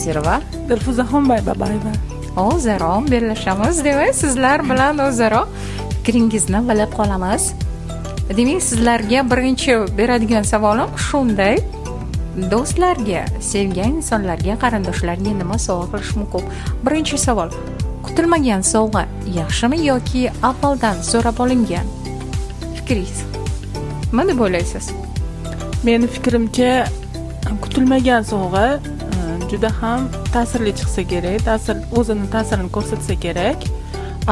Nosirova. Dilfuzaxon Baybabayeva. O'zaro bellashamiz, demak, sizlar bilan o'zaro fikringizni bilib qolamiz. Demak, sizlarga birinchi beradigan savolim shunday: do'stlarga, sevgan insonlarga, qarindoshlarga nima sovg'a qilish mumkin? Birinchi savol: kutilmagan sovg'a yaxshimi yoki avvaldan so'rab olingan? Fikringiz nima deb o'ylaysiz? Meni fikrimcha, kutilmagan sovg'a juda ham ta'sirli chiqsa kerak, o'zini ta'sirini ko'rsatsa kerak.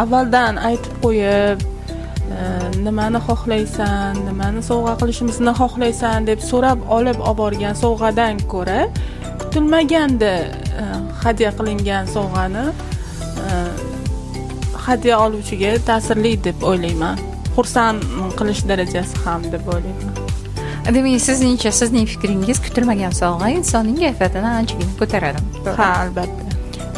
Avvaldan aytib qo'yib, nimani xohlaysan, nimani sovg'a qilishimizni xohlaysan deb so'rab olib borgan sovg'adan ko'ra kutilmaganda hadya qilingan sovg'ani hadya oluvchiga ta'sirli deb o'ylayman. Xursand qilish darajasi ham deb o'ylayman. Demak, sizningcha, sizning fikringiz, kutilmagan sovg'a insonning kayfiyatini anchagina ko'taradi. Ha, albatta.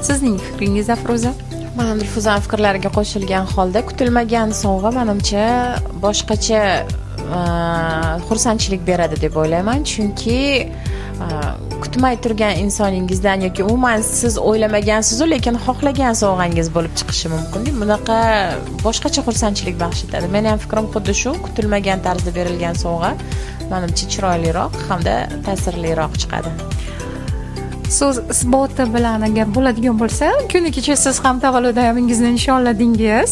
Sizning fikringiz, Afruza? Man ham Dilfuzani fikrlariga qo'shilgan holda, kutilmagan sovg'a manimcha boshqacha xursandchilik beradi deb o'ylayman, chunki kutmay turgan insoningizdan yoki umuman siz o'ylamagansizu, lekin xohlagan sovg'angiz bo'lib chiqishi mumkin. Bunaqa boshqacha xursandchilik baxsh etadi. Meni ham fikrim xuddi shu, kutilmagan tarzda berilgan sovg'a manimcha chiroyliroq hamda ta'sirliroq chiqadi. So'z isboti bilan agar bo'ladigan bo'lsa, kuni kecha siz ham tavallud ayyomingizni nishonladingiz.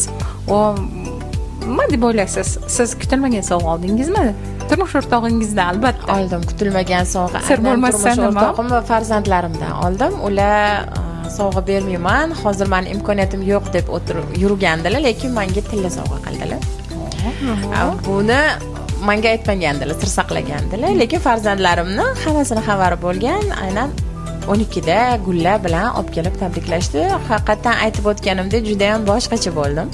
Nima deb o'ylaysiz? Siz kutilmagan sovg'a oldingizmi? Turmush o'rtog'ingizdan albatta. Oldim, kutilmagan sovg'a. Sir bo'lmasa turmush nima? o'rtog'im va farzandlarimdan oldim. Ular sovg'a bermayman, hozir mani imkoniyatim yo'q deb o'tirib yurgandilar, lekin menga tilla sovg'a qildilar. Buni menga aytmagandilar, sir saqlagandilar, lekin farzandlarimni hammasini xabari bo'lgan. Aynan 12da gullar bilan olib kelib tabriklashdi. Haqiqatan aytib o'tganimdek juda ham boshqacha bo'ldim.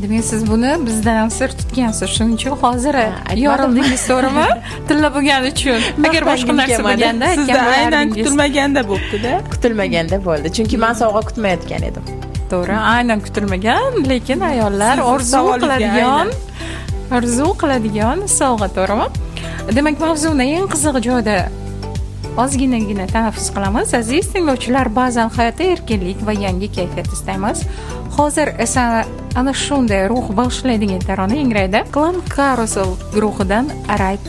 Demak, siz buni bizdan ham sir tutgansiz. Shuning uchun hozir aytmadim. Yorildingiz, to'g'rimi? Tilla bo'lgani uchun. Agar boshqa narsa kelmadi. bo'lganda aytgan Sizda aynan bo'lardingiz. kutilmaganda bo'pti-da. Kutilmaganda bo'ldi. Chunki men sovg'a kutmayotgan edim. To'g'ri, aynan kutilmagan, lekin ayollar Siz savolingizga orzu qiladigan sovg'a, to'g'rimi? Demak, mavzuni eng qiziq joyda ozginagina tanaffus qilamiz. Aziz tinglovchilar, ba'zan hayotda erkinlik va yangi kayfiyat istaymiz. Hozir esa ana shunday ruh bag'ishlaydigan tarona yangraydi. Clan Carousel guruhidan Right.